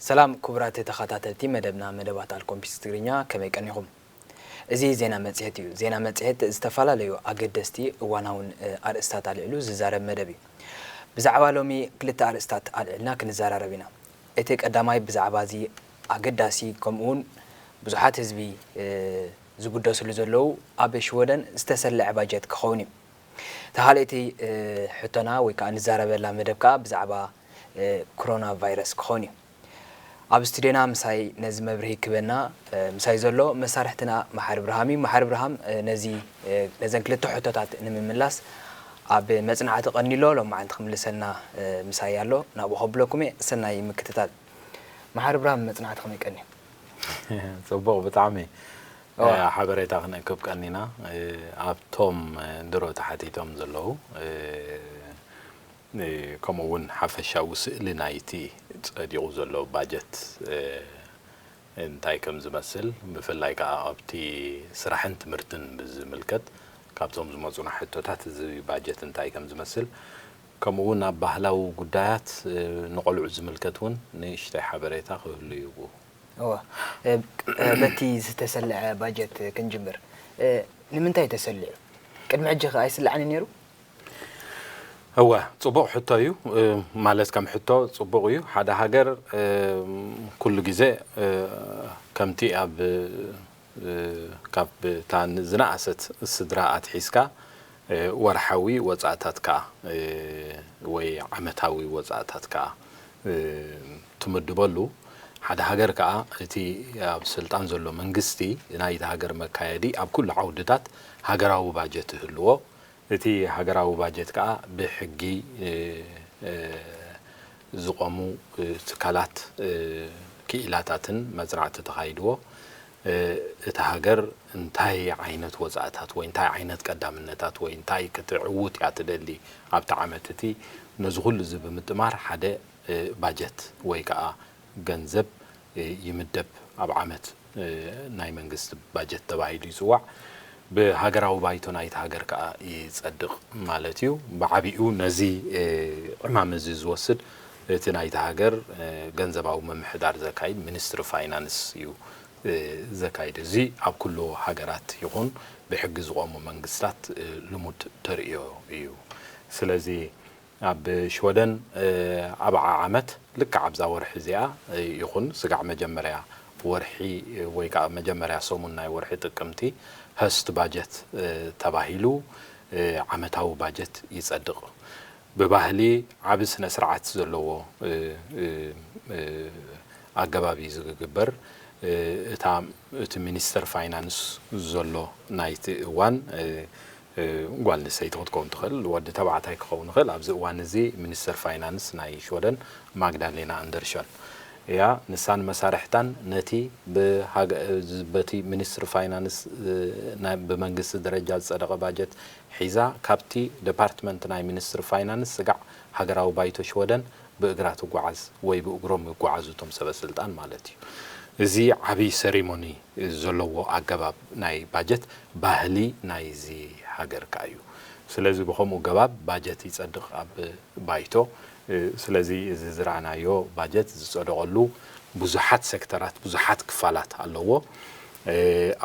ሰላም ክቡራት ተኸታተልቲ መደብና፣ መደባት ኣልኮምፒስ ትግርኛ፣ ከመይ ቀኒኹም? እዚ ዜና መጽሔት እዩ። ዜና መጽሔት ዝተፈላለዩ ኣገደስቲ እዋናውን፣ እ፣ ኣርእስታት ኣልዒሉ ዝዛረብ መደብ እዩ። ብዛዕባ ሎሚ ክልተ ኣርእስታት ኣልዒልና ክንዘራረብ ኢና። እቲ ቀዳማይ ብዛዕባ እዚ ኣገዳሲ ከምኡውን ብዙሓት ህዝቢ፣ እ፣ ዝጉደስሉ ዘለዉ ኣብ ሽወደን ዝተሰለዐ ባጀት ክኸውን እዩ። እቲ ካልኣይቲ፣ እ፣ ሕቶና ወይ ከኣ ንዛረበላ መደብ ከኣ ብዛዕባ፣ እ፣ ኮሮና ቫይረስ ክኸውን እዩ። ኣብ ስቱድዮና ምሳይ ነዚ መብርሂ ክበና፣ እ፣ ምሳይ ዘሎ መሳርሕትና መሓሪ ብርሃም እዩ። መሓሪ ብርሃም፣ እ፣ ነዚ፣ እ፣ ነዘን ክልተ ሕቶታት ንምምላስ ኣብ መጽናዕቲ ቀኒሎ፣ ሎማዓንቲ ክምልሰልና፣ እ፣ ምሳይ ኣሎ። ናብኡ ከብለኩም እየ። ሰናይ ምክትታል። መሓሪ ብርሃም፣ መጽናዕቲ ከመይ ቀንዩ? ጽቡቕ፣ ብጣዕሚ፣ እዋ። እ፣ ሓበሬታ ክንእክብ ቀኒና። እ፣ ኣብቶም፣ እ፣ ድሮ ተሓቲቶም ዘለዉ፣ እ፣ እ፣ ከምኡ እውን ሓፈሻዊ ስእሊ ናይቲ ጸዲቑ ዘሎ ባጀት፣ እ፣ እንታይ ከም ዝመስል፣ ብፍላይ ከኣ ኣብቲ ስራሕን ትምህርትን ብዝምልከት ካብቶም ዝመጹና ሕቶታት፣ እዚ ባጀት እንታይ ከም ዝመስል፣ ከምኡ እውን ኣብ ባህላዊ ጉዳያት፣ እ፣ ንቆልዑ ዝምልከት እውን ንእሽተይ ሓበሬታ ክህሉ እዩ። እዋ፣ እ፣ እ፣ በቲ ዝተሰለዐ ባጀት ክንጅምር። እ፣ ንምንታይ ተሰሊዑ? ቅድሚ ሕጂ ከ ኣይስላዕን ነይሩ? እወ፣ ጽቡቕ ሕቶ እዩ። እ፣ ማለት ከም ሕቶ ጽቡቕ እዩ። ሓደ ሃገር፣ እ፣ ኩሉ ግዜ፣ እ፣ ከምቲ ኣብ፣ እ፣ ካብ እታ ን-፣ ዝነኣሰት ስድራ ኣትሒዝካ፣ እ፣ ወርሓዊ ወጻእታትካ፣ እ፣ ወይ ዓመታዊ ወጻእታትካ፣ እ፣ ትምድበሉ። ሓደ ሃገር ከኣ እቲ ኣብ ስልጣን ዘሎ መንግስቲ ናይቲ ሃገር መካየዲ ኣብ ኩሉ ዓውድታት ሃገራዊ ባጀት ይህልዎ። እቲ ሃገራዊ ባጀት ከኣ ብሕጊ፣ እ፣ እ፣ ዝቖሙ፣ እ፣ ትካላት፣ እ፣ ክኢላታትን መጽናዕቲ ተኻይድዎ። እ፣ እታ ሃገር እንታይ ዓይነት ወጻእታት ወይ እንታይ ዓይነት ቀዳምነታት ወይ እንታይ ክትዕውት እያ ትደሊ ኣብቲ ዓመት እቲ፣ ነዚ ኩሉ እዚ ብምጥማር ሓደ፣ እ፣ ባጀት ወይ ከኣ ገንዘብ፣ እ፣ ይምደብ። ኣብ ዓመት፣ እ፣ ናይ መንግስቲ ባጀት ተባሂሉ ይጽዋዕ። ብሃገራዊ ባይቶ ናይቲ ሃገር ከኣ ይጸድቕ ማለት እዩ። ብዓቢኡ ነዚ፣ እ፣ ዕማም እዚ ዝወስድ እቲ ናይቲ ሃገር፣ እ፣ ገንዘባዊ ምምሕዳር ዘካይድ ሚኒስትሪ ፋይናንስ እዩ፣ እ፣ ዘካይድ። እዚ ኣብ ኩሉ ሃገራት ይኹን ብሕጊ ዝቖሙ መንግስታት፣ እ፣ ልሙድ ተርእዮ እዩ። ስለዚ ኣብ ሽወደን፣ እ፣ ኣብ ዓዓመት ልክዕ ኣብዛ ወርሒ እዚኣ፣ እ፣ ይኹን ስጋዕ መጀመርያ ወርሒ፣ እ፣ ወይ ከኣ መጀመርያ ሰሙን ናይ ወርሒ ጥቅምቲ፣ ሀስት ባጀት፣ እ፣ ተባሂሉ፣ እ፣ ዓመታዊ ባጀት ይጸድቕ። ብባህሊ ዓቢ ስነ ስርዓት ዘለዎ፣ እ፣ እ፣ እ፣ ኣገባብ እዩ ዝግበር። እ፣ እታ፣ እቲ ሚኒስተር ፋይናንስ ዘሎ ናይቲ እዋን፣ እ፣ እ፣ ጓል ኣንስተይቲ ክትከውን ትኽእል፣ ወዲ ተባዕታይ ክኸውን ይኽእል። ኣብዚ እዋን እዚ ሚኒስተር ፋይናንስ ናይ ሽወደን ማግዳሌና ኣንደርሾን እያ። ንሳን መሳርሕታን ነቲ ብሃገ-፣ በቲ ሚኒስትሪ ፋይናንስ፣ እ፣ ናይ፣ ብመንግስቲ ደረጃ ዝጸደቐ ባጀት ሒዛ፣ ካብቲ ዲፓርትመንት ናይ ሚኒስትሪ ፋይናንስ ስጋዕ ሃገራዊ ባይቶ ሽወደን ብእግራ ትጓዓዝ ወይ ብእግሮም ይጓዓዙ እቶም ሰበ ስልጣን ማለት እዩ። እዚ ዓብዪ ሴሪሞኒ ዘለዎ ኣገባብ ናይ ባጀት ባህሊ ናይዚ ሃገር ከኣ እዩ። ስለዚ ብኸምኡ ገባብ ባጀት ይጸድቕ ኣብ ባይቶ። እ፣ ስለዚ እዚ ዝረኣናዮ ባጀት ዝጸደቐሉ ብዙሓት ሴክተራት፣ ብዙሓት ክፋላት ኣለዎ። እ፣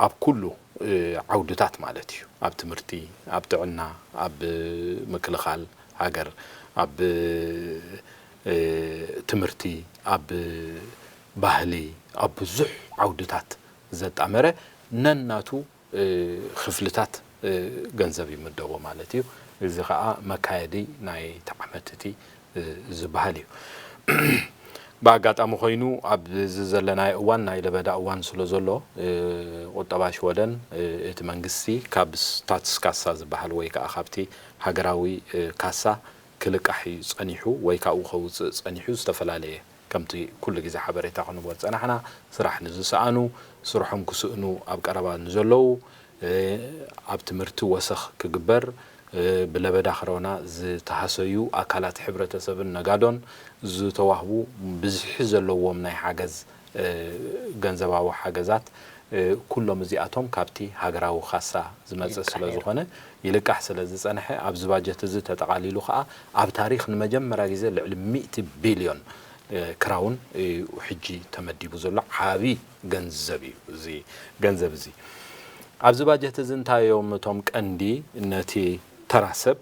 ኣብ ኩሉ፣ እ፣ ዓውድታት ማለት እዩ። ኣብ ትምህርቲ፣ ኣብ ጥዕና፣ ኣብ ምክልኻል ሃገር፣ ኣብ፣ እ፣ ትምህርቲ፣ ኣብ ባህሊ፣ ኣብ ብዙሕ ዓውድታት ዘጣመረ ነናቱ፣ እ፣ ክፍልታት፣ እ፣ ገንዘብ ይምደቦ ማለት እዩ። እዚ ኸኣ መካየዲ ናይቲ ዓመት እቲ፣ እ፣ ዝበሃል እዩ። ብኣጋጣሚ ኮይኑ ኣብዚ ዘለናዮ እዋን ናይ ለበዳ እዋን ስለ ዘሎ፣ እ፣ ቁጠባ ሽወደን፣ እ፣ እቲ መንግስቲ ካብ ስታትስ ካሳ ዝበሃል ወይ ከኣ ካብቲ ሃገራዊ፣ እ፣ ካሳ ክልቃሕ እዩ ጸኒሑ ወይ ካብኡ ከውጽእ ጸኒሑ ዝተፈላለየ ከምቲ ኩሉ ግዜ ሓበሬታ ክንቦ ዝጸናሕና፣ ስራሕ ንዝሰኣኑ፣ ስርሖም ክስእኑ ኣብ ቀረባ ንዘለዉ፣ እ፣ ኣብ ትምህርቲ ወሰኽ ክግበር፣ እ፣ ብለበዳ ክረውና ዝተሃሰዩ ኣካላት ሕብረተሰብን ነጋዶን ዝተዋህቡ ብዝሒ ዘለዎም ናይ ሓገዝ፣ እ፣ ገንዘባዊ ሓገዛት፣ እ፣ ኩሎም እዚኣቶም ካብቲ ሃገራዊ ካሳ ዝመጽእ ይልቃሕ ስለ ነይሩ። ዝኾነ፣ ይልቃሕ ስለ ዝጸንሐ፣ ኣብዚ ባጀት እዚ ተጠቓሊሉ ከኣ ኣብ ታሪኽ ንመጀመርያ ግዜ ልዕሊ ሚእቲ ቢልዮን ክራውን እዩ ሕጂ ተመዲቡ ዘሎ ዓቢ ገንዘብ እዩ። እዚ ገንዘብ እዚ ኣብዚ ባጀት እዚ እንታይ እዮም እቶም ቀንዲ ነቲ ተራ ሰብ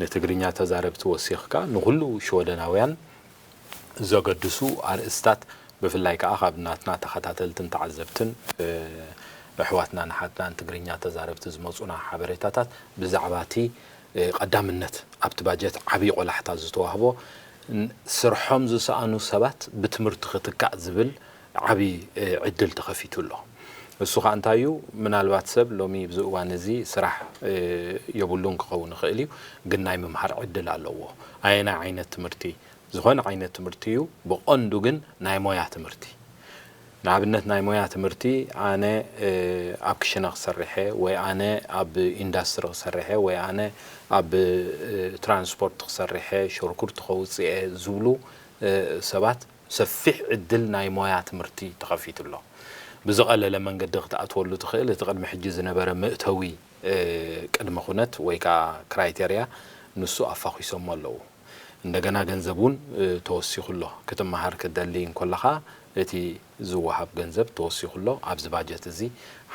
ንትግርኛ ተዛረብቲ ወሲኽካ ንኹሉ ሽወደናውያን ዘገድሱ ኣርእስታት ብፍላይ ከዓ ካብ ናትና ተኸታተልትን ተዓዘብትን ኣሕዋትና ንሓትናን ትግርኛ ተዛረብቲ ዝመፁና ሓበሬታታት ብዛዕባ እቲ ቀዳምነት ኣብቲ ባጀት ዓብዪ ቆላሕታ ዝተዋህቦ ስርሖም ዝሰኣኑ ሰባት ብትምህርቲ ክትካእ ዝብል ዓብዪ ዕድል ተኸፊቱ ኣሎ። እሱ ከዓ እንታይ እዩ? ምናልባት ሰብ ሎሚ ኣብዚ እዋን እዚ ስራሕ የብሉን ክኸውን ይኽእል እዩ፣ ግን ናይ ምምሃር ዕድል ኣለዎ። ኣየናይ ዓይነት ትምህርቲ? ዝኾነ ዓይነት ትምህርቲ እዩ፣ ብቐንዱ ግን ናይ ሞያ ትምህርቲ። ንኣብነት ናይ ሞያ ትምህርቲ ኣነ ኣብ ክሽነ ክሰርሐ ወይ ኣነ ኣብ ኢንዳስትሪ ክሰርሐ ወይ ኣነ ኣብ ትራንስፖርት ክሰርሐ ሸርኩርቲ ከውፅኤ ዝብሉ ሰባት ሰፊሕ ዕድል ናይ ሞያ ትምህርቲ ተኸፊቱ ኣሎ። ብዝቐለለ መንገዲ ክትኣትወሉ ትኽእል እቲ ቅድሚ ሕጂ ዝነበረ መእተዊ ቅድሚ ኩነት ወይ ከዓ ክራይቴርያ ንሱ ኣፋኺሶሞ ኣለዉ። እንደገና ገንዘብ እውን ተወሲኹ ኣሎ። ክትመሃር ክትደሊ እንኮለኻ እቲ ዝወሃብ ገንዘብ ተወሲኹ ኣሎ። ኣብዚ ባጀት እዚ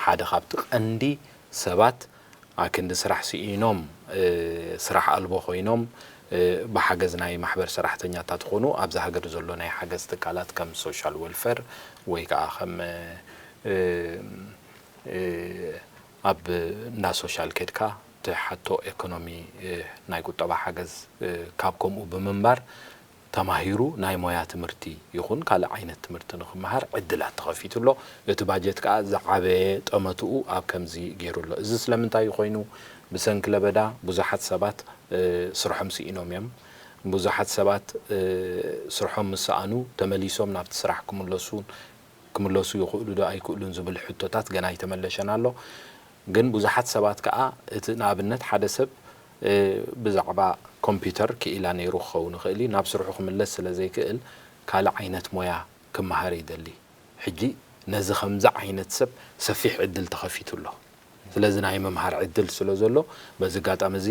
ሓደ ካብቲ ቀንዲ ሰባት ኣክንዲ ስራሕ ስኢኖም ስራሕ ኣልቦ ኮይኖም ብሓገዝ ናይ ማሕበር ሰራሕተኛታት ኾኑ ኣብዚ ሃገር ዘሎ ናይ ሓገዝ ትካላት ከም ሶሻል ወልፈር ወይ ከዓ ከም ኣብ እንዳ ሶሻል ከድካ ትሓቶ ኤኮኖሚ ናይ ቁጠባ ሓገዝ ካብ ከምኡ ብምንባር ተማሂሩ ናይ ሞያ ትምህርቲ ይኹን ካልእ ዓይነት ትምህርቲ ንክመሃር ዕድላት ተኸፊቱ ኣሎ። እቲ ባጀት ከዓ ዝዓበየ ጠመትኡ ኣብ ከምዚ ገይሩ ኣሎ። እዚ ስለምንታይ እዩ ኮይኑ? ብሰንኪ ለበዳ ብዙሓት ሰባት ስርሖም ስኢኖም እዮም። ብዙሓት ሰባት ስርሖም ምስ ሰኣኑ ተመሊሶም ናብቲ ስራሕ ክምለሱ ክምለሱ ይኽእሉ ዶ ኣይክእሉን ዝብል ሕቶታት ገና ኣይተመለሸን ኣሎ። ግን ብዙሓት ሰባት ከዓ እቲ ንኣብነት ሓደ ሰብ ብዛዕባ ኮምፒውተር ክኢላ ነይሩ ክኸውን ይኽእል እዩ። ናብ ስርሑ ክምለስ ስለ ዘይክእል ካልእ ዓይነት ሞያ ክመሃር ይደሊ። ሕጂ ነዚ ከምዚ ዓይነት ሰብ ሰፊሕ ዕድል ተኸፊቱ ኣሎ። ስለዚ ናይ ምምሃር ዕድል ስለ ዘሎ በዚ ኣጋጣሚ እዚ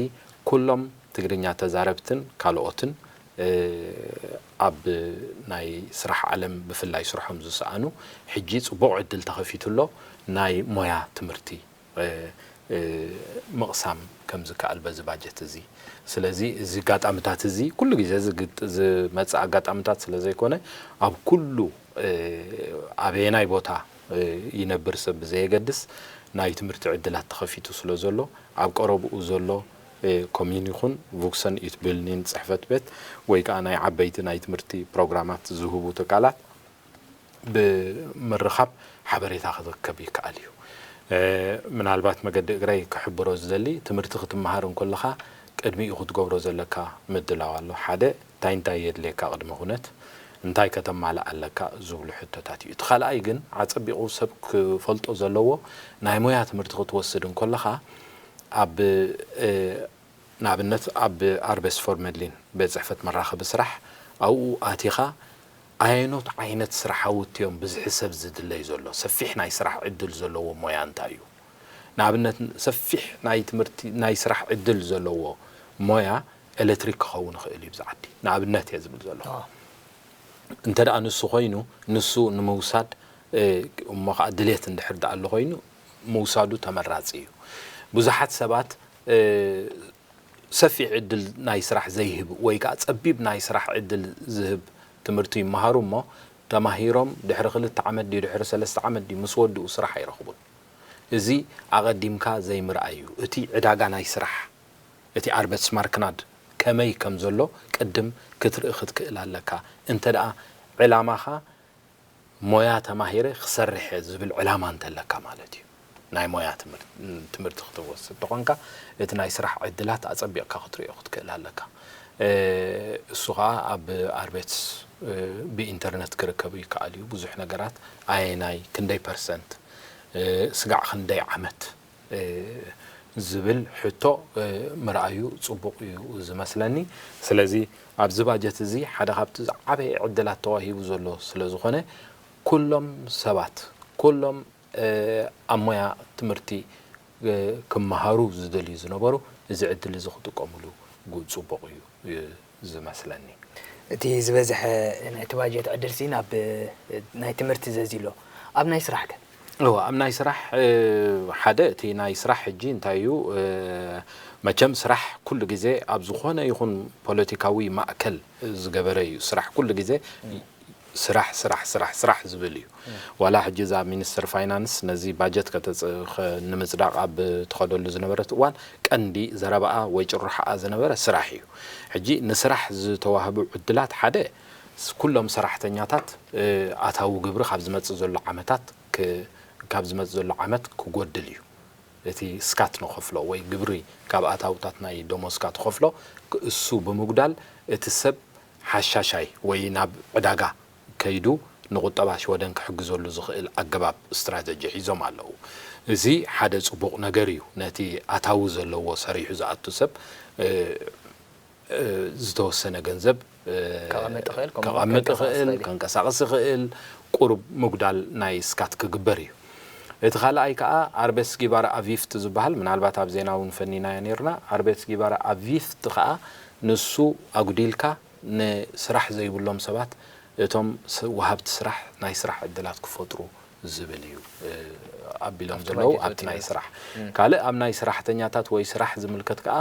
ኩሎም ትግርኛ ተዛረብትን ካልኦትን ኣብ ናይ ስራሕ ዓለም ብፍላይ ስርሖም ዝሰኣኑ ሕጂ ፅቡቕ ዕድል ተኸፊቱ ኣሎ ናይ ሞያ ትምህርቲ ምቕሳም ከም ዝከኣል በዚ ባጀት እዚ። ስለዚ እዚ ኣጋጣምታት እዚ ኩሉ ግዜ ዝመፅእ ኣጋጣምታት ስለ ዘይኮነ ኣብ ኩሉ ኣበየናይ ቦታ ይነብር ሰብ ብዘየገድስ ናይ ትምህርቲ ዕድላት ተኸፊቱ ስለ ዘሎ ኣብ ቀረብኡ ዘሎ ኮሚዩን ይኹን ቡክሰን ዩትቢልኒን ፅሕፈት ቤት ወይ ከዓ ናይ ዓበይቲ ናይ ትምህርቲ ፕሮግራማት ዝህቡ ትካላት ብምርኻብ ሓበሬታ ክርከብ ይከኣል እዩ። ምናልባት መገዲ እግረይ ክሕብሮ ዝደሊ ትምህርቲ ክትመሃር እንኮለኻ ቅድሚኡ ክትገብሮ ዘለካ ምድላው ኣሎ። ሓደ እንታይ እንታይ የድልየካ ቅድመ ኩነት እንታይ ከተማልእ ኣለካ ዝብሉ ሕቶታት እዩ። እቲ ካልኣይ ግን ኣፀቢቑ ሰብ ክፈልጦ ዘለዎ ናይ ሞያ ትምህርቲ ክትወስድ እንኮለኻ ኣብ ንኣብነት ኣብ ኣርቤስ ፎርመድሊን ቤት ፅሕፈት መራኸቢ ስራሕ ኣብኡ ኣቲኻ ኣየኖት ዓይነት ስራሓውቲ እዮም ብዝሒ ሰብ ዝድለይ ዘሎ ሰፊሕ ናይ ስራሕ ዕድል ዘለዎ ሞያ እንታይ እዩ? ንኣብነት ሰፊሕ ናይ ትምህርቲ ናይ ስራሕ ዕድል ዘለዎ ሞያ ኤሌክትሪክ ክኸውን ይኽእል እዩ ብዚ ዓዲ ንኣብነት እየ ዝብል ዘለኹ። እንተ ደኣ ንሱ ኮይኑ ንሱ ንምውሳድ እሞ ከዓ ድሌት እንድሕር ደኣ ኣሎ ኮይኑ ምውሳዱ ተመራፂ እዩ። ብዙሓት ሰባት ሰፊሕ ዕድል ናይ ስራሕ ዘይህብ ወይ ከዓ ፀቢብ ናይ ስራሕ ዕድል ዝህብ ትምህርቲ ይመሃሩ እሞ ተማሂሮም ድሕሪ ክልተ ዓመት ድዩ ድሕሪ ሰለስተ ዓመት ድዩ ምስ ወድኡ ስራሕ ኣይረኽቡን። እዚ ኣቐዲምካ ዘይምርኣይ እዩ። እቲ ዕዳጋ ናይ ስራሕ እቲ ኣርበትስማርክናድ ከመይ ከም ዘሎ ቅድም ክትርኢ ክትክእል ኣለካ። እንተ ደኣ ዕላማኻ ሞያ ተማሂረ ክሰርሕ እየ ዝብል ዕላማ እንተለካ ማለት እዩ። ናይ ሞያ ትምህርቲ ክትወስድ ተኾንካ እቲ ናይ ስራሕ ዕድላት ኣጸቢቕካ ክትሪኦ ክትክእል ኣለካ። እሱ ከዓ ኣብ ኣርቤትስ ብኢንተርነት ክርከብ ይከኣል እዩ። ብዙሕ ነገራት ኣየናይ ክንደይ ፐርሰንት ስጋዕ ክንደይ ዓመት ዝብል ሕቶ ምርኣዩ ጽቡቕ እዩ ዝመስለኒ። ስለዚ ኣብዚ ባጀት እዚ ሓደ ካብቲ ዝዓበየ ዕድላት ተዋሂቡ ዘሎ ስለ ዝኾነ ኩሎም ሰባት ኩሎም ኣብ ሞያ ትምህርቲ ክመሃሩ ዝደልዩ ዝነበሩ እዚ ዕድል እዚ ክጥቀምሉ ጽቡቕ እዩ። ዝመስለኒ። እቲ ዝበዝሐ ናይቲ ባጀት ዕድልሲ ናብ ናይ ትምህርቲ ዘዚሎ። ኣብ ናይ ስራሕ ከ? እወ፣ ኣብ ናይ ስራሕ ሓደ እቲ ናይ ስራሕ ሕጂ እንታይ እዩ፣ መቸም ስራሕ ኩሉ ግዜ ኣብ ዝኾነ ይኹን ፖለቲካዊ ማእከል ዝገበረ እዩ። ስራሕ ኩሉ ግዜ ስራሕ ስራሕ ስራሕ ስራሕ ዝብል እዩ። ዋላ ሕጂ እዛ ሚኒስትር ፋይናንስ ነዚ ባጀት ከተጽ- ከ- ንምጽዳቕ ኣብ ትኸደሉ ዝነበረት እዋን ቀንዲ ዘረባኣ ወይ ጭርሖኣ ዝነበረ ስራሕ እዩ። ሕጂ ንስራሕ ዝተዋህቡ ዕድላት ሓደ ስ- ኩሎም ሰራሕተኛታት ኣታዊ ግብሪ ካብ ዝመጽእ ዘሎ ዓመታት ክ- ካብ ዝመጽእ ዘሎ ዓመት ክጎድል እዩ። እቲ ስካት ንኸፍሎ ወይ ግብሪ ካብ ኣታውታት ናይ ደሞዝካ ትኸፍሎ እሱ ብምጉዳል እቲ ሰብ ሓሻሻይ ወይ ናብ ዕዳጋ ከይዱ ንቁጠባ ሽወደን ክሕግዘሉ ዝኽእል ኣገባብ ስትራተጂ ሒዞም ኣለዉ። እዚ ሓደ ጽቡቕ ነገር እዩ። ነቲ ኣታዊ ዘለዎ ሰሪሑ ዝኣቱ ሰብ ዝተወሰነ ገንዘብ ከቐምጥ ይኽእል፣ ከምኡ እውን ከቐምጥ ከንቀሳቕስ ይኽእል፣ ይኽእል። ከንቀሳቕስ ይኽእል፣ ቁሩብ ምጉዳል ናይ ስካት ክግበር እዩ። እቲ ካልኣይ ከዓ ኣርቤትስጊባረ ኣቪፍት ዝበሃል፣ ምናልባት ኣብ ዜና እውን ፈኒናዮ ነይርና። ኣርቤትስጊባረ ኣቪፍት ከዓ ንሱ ኣጉዲልካ ንስራሕ ዘይብሎም ሰባት እቶም ስ- ወሃብቲ ስራሕ ናይ ስራሕ ዕድላት ክፈጥሩ ዝብል እዩ ኣቢሎም ዘለዉ ኣብቲ ናይ ስራሕ። ካልእ ኣብ ናይ ሰራሕተኛታት ወይ ስራሕ ዝምልከት ከዓ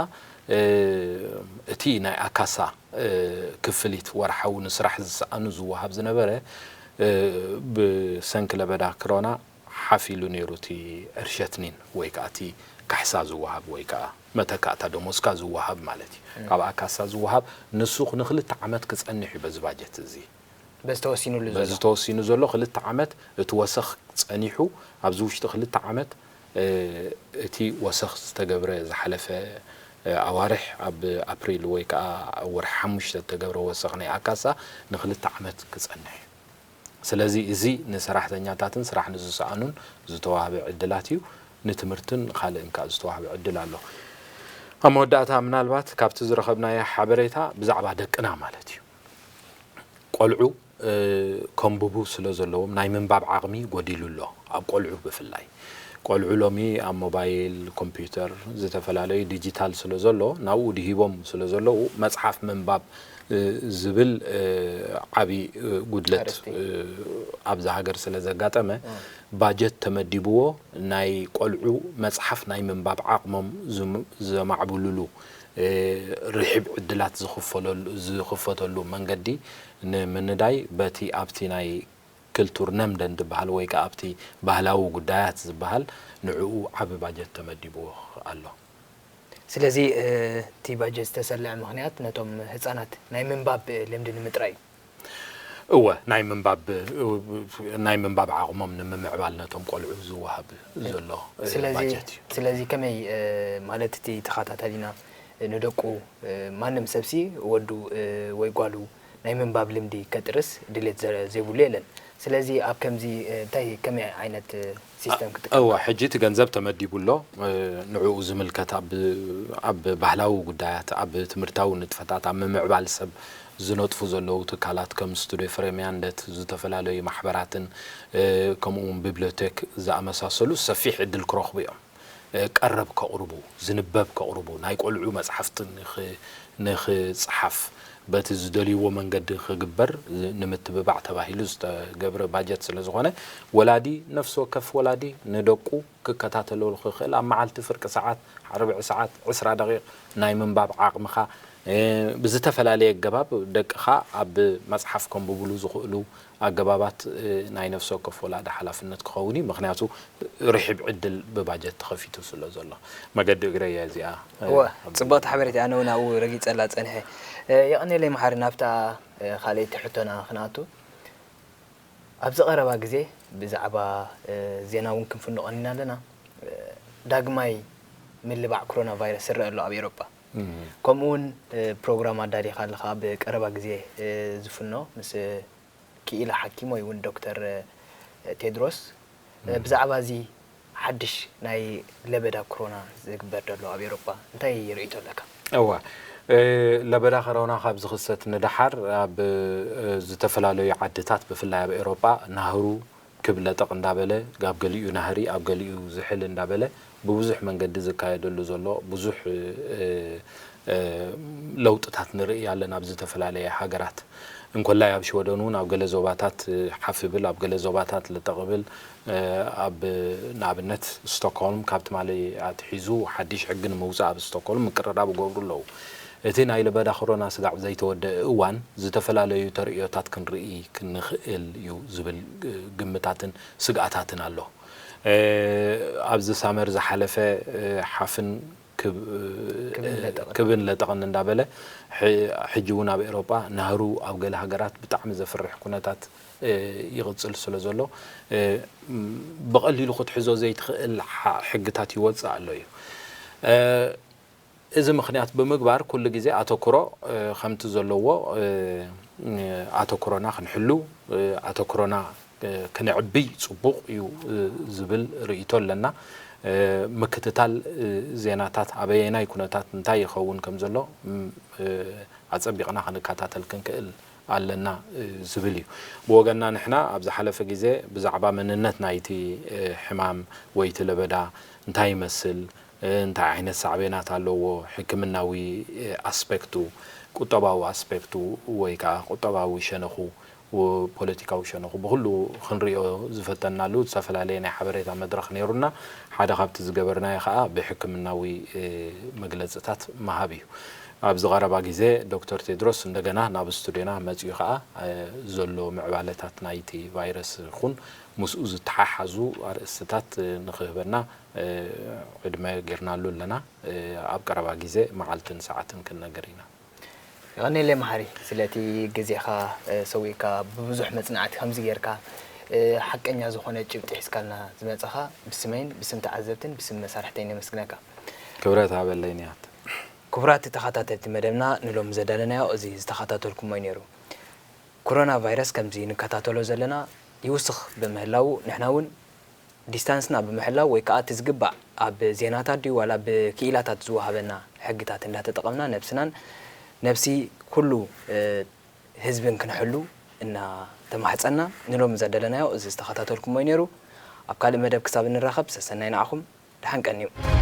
እቲ ናይ ኣካሳ ክፍሊት ወርሓዊ ንስራሕ ዝሰኣኑ ዝወሃብ ዝነበረ ብሰንኪ ለበዳ ክሮና ሓፍ ኢሉ ነይሩ እቲ እርሸትኒን ወይ ከዓ እቲ ካሕሳ ዝወሃብ ወይ ከዓ መተካእታ ደሞዝካ ዝወሃብ ማለት እዩ። ካብ ኣካሳ ዝወሃብ ንሱ ንክልተ ዓመት ክፀንሕ እዩ በዚ ባጀት እዚ። በዚ ተወሲኑሉ ዘሎ። በዚ ተወሲኑ ዘሎ ክልተ ዓመት እቲ ወሰኽ ጸኒሑ ኣብዚ ውሽጢ ክልተ ዓመት እቲ ወሰኽ ዝተገብረ ዝሓለፈ ኣዋርሕ ኣብ ኣፕሪል ወይ ከዓ ወርሒ ሓሙሽተ ዝተገብረ ወሰኽ ናይ ኣካሳ ንክልተ ዓመት ክጸንሕ እዩ። ስለዚ እዚ ንሰራሕተኛታትን ስራሕ ንዝሰኣኑን ዝተዋህበ ዕድላት እዩ። ንትምህርትን ካልእን ከዓ ዝተዋህበ ዕድል ኣሎ። ኣብ መወዳእታ ምናልባት ካብቲ ዝረኸብናዮ ሓበሬታ ብዛዕባ ደቅና ማለት እዩ። ቆልዑ ከንብቡ ስለ ዘለዎም ናይ ምንባብ ዓቕሚ ጎዲሉ ኣሎ፣ ኣብ ቆልዑ ብፍላይ። ቆልዑ ሎሚ ኣብ ሞባይል፣ ኮምፒውተር፣ ዝተፈላለዩ ዲጂታል ስለ ዘሎ ናብኡ ድሂቦም ስለ ዘለዉ መፅሓፍ ምንባብ ዝብል ዓብዪ ጉድለት ኣብዛ ሃገር ስለ ዘጋጠመ ባጀት ተመዲብዎ ናይ ቆልዑ መፅሓፍ ናይ ምንባብ ዓቕሞም ዘማዕብሉሉ ርሒብ ዕድላት ዝኽፈተሉ መንገዲ ንምንዳይ በቲ ኣብቲ ናይ ክልቱር ነምደን ዝበሃል ወይ ከዓ ኣብቲ ባህላዊ ጉዳያት ዝበሃል ንዕኡ ዓቢ ባጀት ተመዲብዎ ኣሎ። ስለዚ እቲ ባጀት ዝተሰለዐ ምኽንያት ነቶም ህፃናት ናይ ምንባብ ልምዲ ንምጥራይ እዩ። እወ ናይ ምንባብ ናይ ምንባብ ዓቕሞም ንምምዕባል ነቶም ቆልዑ ዝወሃብ ዘሎ ስለዚ ባጀት እዩ። ስለዚ ከመይ ማለት እቲ ተኸታታሊና ንደቁ ማንም ሰብሲ ወዱ ወይ ጓሉ ናይ ምንባብ ልምዲ ከጥርስ ድሌት ዘይብሉ የለን። ስለዚ ኣብ ከምዚ እንታይ ከመይ ዓይነት ሲስተም ክጥቀም? እወ ሕጂ እቲ ገንዘብ ተመዲቡ ኣሎ። ንዕኡ ዝምልከት ኣብ ኣብ ባህላዊ ጉዳያት፣ ኣብ ትምህርታዊ ንጥፈታት፣ ኣብ ምምዕባል ሰብ ዝነጥፉ ዘለዉ ትካላት ከም ስቱድዮ ፍሬምያንደት፣ ዝተፈላለዩ ማሕበራትን ከምኡ እውን ቢብሊዮቴክ ዝኣመሳሰሉ ሰፊሕ ዕድል ክረኽቡ እዮም። ቀረብ ከቕርቡ፣ ዝንበብ ከቕርቡ፣ ናይ ቆልዑ መፅሓፍቲ ንኽፅሓፍ በቲ ዝደልይዎ መንገዲ ክግበር ንምትብባዕ ተባሂሉ ዝተገብረ ባጀት ስለ ዝኾነ ወላዲ፣ ነፍሲ ወከፍ ወላዲ ንደቁ ክከታተለሉ ክኽእል ኣብ መዓልቲ ፍርቂ ሰዓት፣ ርብዒ ሰዓት፣ ዕስራ ደቂቕ ናይ ምንባብ ዓቕምኻ ብዝተፈላለየ ኣገባብ ደቅኻ ኣብ መፅሓፍ ከንብብሉ ዝኽእሉ ኣገባባት ናይ ነፍሲ ወከፍ ወላዲ ሓላፍነት ክኸውን እዩ። ምኽንያቱ ርሒብ ዕድል ብባጀት ተኸፊቱ ስለ ዘሎ። መገዲ እግረይ እያ እዚኣ። እወ፣ ጽብቕቲ ሓበሬታ እያ። ኣነ እውን ኣብኡ ረጊጸላ ጸኒሐ። የቐንየለይ መሓሪ፣ ናብታ ካልኣይቲ ሕቶና ክንኣቱ። ኣብዚ ቀረባ ግዜ ብዛዕባ ዜና እውን ክንፍኖ ቀኒና ኣለና። ዳግማይ ምልባዕ ኮሮና ቫይረስ ይረአ ኣሎ ኣብ ኤውሮጳ። ከምኡ እውን ፕሮግራም ኣዳሊኻ ኣለኻ ኣብ ቀረባ ግዜ ዝፍኖ ምስ ክኢላ ሓኪም ወይ እውን ዶክተር ቴድሮስ ብዛዕባ እዚ ሓድሽ ናይ ለበዳ ኮሮና ዝግበር ዘሎ ኣብ ኤውሮጳ እንታይ ርእይቶ ኣለካ? እወ፣ ለበዳ ኮሮና ካብ ዝኽሰት ንደሓር ኣብ ዝተፈላለዩ ዓድታት ብፍላይ ኣብ ኤውሮጳ ናህሩ ክብ ለጠቕ እንዳበለ ኣብ ገሊኡ ናህሪ ኣብ ገሊኡ ዝሕል እንዳበለ ብብዙሕ መንገዲ ዝካየደሉ ዘሎ ብዙሕ ለውጥታት ንርኢ ኣለና ኣብ ዝተፈላለየ ሃገራት። እንኮላይ ኣብ ሽወደን እውን ኣብ ገለ ዞባታት ሓፍ ብል፣ ኣብ ገለ ዞባታት ልጠቕብል፣ ኣብ ንኣብነት ስቶክሆልም ካብ ትማሊ ኣትሒዙ ሓድሽ ሕጊ ንምውፃእ ኣብ ስቶክሆልም ምቅርራብ ይገብሩ ኣለዉ። እቲ ናይ ለበዳ ኮሮና ስጋዕ ዘይተወደአ እዋን ዝተፈላለዩ ተርእዮታት ክንርኢ ክንኽእል እዩ ዝብል ግምታትን ስግኣታትን ኣሎ። ኣብዚ ሳመር ዝሓለፈ ሓፍን ክብን ለጠቕን እንዳበለ ሕጂ እውን ኣብ ኤሮጳ ናህሩ ኣብ ገለ ሃገራት ብጣዕሚ ዘፍርሕ ኩነታት ይቕፅል ስለ ዘሎ ብቐሊሉ ክትሕዞ ዘይትኽእል ሕግታት ይወፅእ ኣሎ እዩ። እዚ ምኽንያት ብምግባር ኩሉ ግዜ ኣተኩሮ ከምቲ ዘለዎ ኣተኩሮና ክንሕሉ ኣተኩሮና ክነዕብይ ፅቡቕ እዩ ዝብል ርእይቶ ኣለና። ምክትታል ዜናታት ኣበየናይ ኩነታት እንታይ ይኸውን ከም ዘሎ ኣፀቢቕና ክንከታተል ክንክእል ኣለና ዝብል እዩ። ብወገንና ንሕና ኣብ ዝሓለፈ ግዜ ብዛዕባ መንነት ናይቲ ሕማም ወይ እቲ ለበዳ እንታይ ይመስል፣ እንታይ ዓይነት ሳዕቤናት ኣለዎ፣ ሕክምናዊ ኣስፔክቱ፣ ቁጠባዊ ኣስፔክቱ ወይ ከዓ ቁጠባዊ ሸነኹ፣ ፖለቲካዊ ሸነኹ ብኩሉ ክንሪኦ ዝፈተናሉ ዝተፈላለየ ናይ ሓበሬታ መድረኽ ነይሩና። ሓደ ካብቲ ዝገበርናዮ ከዓ ብሕክምናዊ መግለፅታት ምሃብ እዩ። ኣብዚ ቀረባ ግዜ ዶክተር ቴድሮስ እንደገና ናብ ስቱድዮና መፂኡ ከዓ ዘሎ ምዕባለታት ናይቲ ቫይረስ ይኹን ምስኡ ዝተሓሓዙ ኣርእስትታት ንክህበና ዕድመ ጌርናሉ ኣለና። ኣብ ቀረባ ግዜ መዓልትን ሰዓትን ክንነግር ኢና። የቐኔለይ መሓሪ ስለቲ ግዜኻ ሰዊእካ ብብዙሕ መፅናዕቲ ከምዚ ጌርካ ሓቀኛ ዝኾነ ጭብጢ ሒዝካልና ዝመፀኻ ብስመይን ብስም ተዓዘብትን ብስም መሳርሕተይን የመስግነካ። ክብረት ሃበለይ ንያት። ክቡራት ተኸታተልቲ መደብና ንሎሚ ዘዳለናዮ እዚ ዝተኸታተልኩሞ እዩ ነይሩ። ኮሮና ቫይረስ ከምዚ ንከታተሎ ዘለና ይውስኽ ብምህላዉ ንሕና እውን ዲስታንስና ብምሕላው ወይ ከዓ እቲ ዝግባእ ኣብ ዜናታት ድዩ ዋላ ብክኢላታት ዝወሃበና ሕግታት እንዳተጠቐምና ነብስናን ነብሲ ኩሉ ህዝብን ክንሕሉ እናተማሕፀና ንሎሚ ዘደለናዮ እዚ ዝተኸታተልኩሞ እዩ ነይሩ። ኣብ ካልእ መደብ ክሳብ እንራኸብ ሰሰናይ ንዓኹም። ደሓን ቀንዩ።